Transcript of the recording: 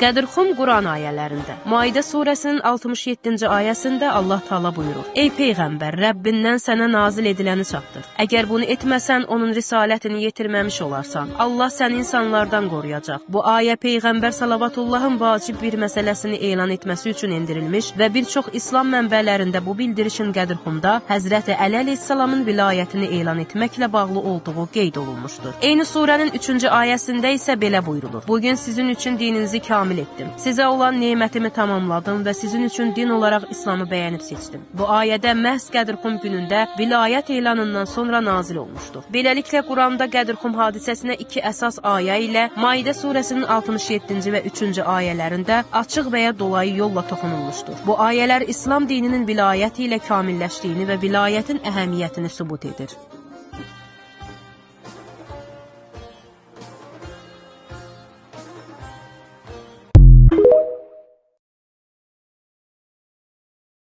Qədirxum Quran ayələrində. Maidə surəsinin 67-ci ayəsində Allah Taala buyurur: Ey peyğəmbər, Rəbbindən sənə nazil ediləni çatdır. Əgər bunu etməsən, onun risalətini yetirməmiş olarsan. Allah səni insanlardan qoruyacaq. Bu ayə peyğəmbər salavatullahın vacib bir məsələsini elan etməsi üçün endirilmiş və bir çox İslam mənbələrində bu bildirişin Qədirxumda Həzrəti Əli əleyhissalamın vilayətini elan etməklə bağlı olduğu qeyd olunmuşdur. Eyni surənin 3-cü ayəsində isə belə buyurulur: Bugün sizin üçün dininizi kamil etdim. Sizə olan nemətimi tamamladım və sizin üçün din olaraq İslamı bəyənib seçdim. Bu ayədə məhz Qədirxum günündə vilayət elanından sonra nazil olmuşdur. Beləliklə Quranda Qədirxum hadisəsinə iki əsas ayə ilə Maidə surəsinin 67-ci və 3-cü ayələrində açıq və ya dolayı yolla toxunulmuşdur. Bu ayələr İslam dininin vilayəti ilə kamilləşdiyini və vilayətin əhəmiyyətini sübut edir.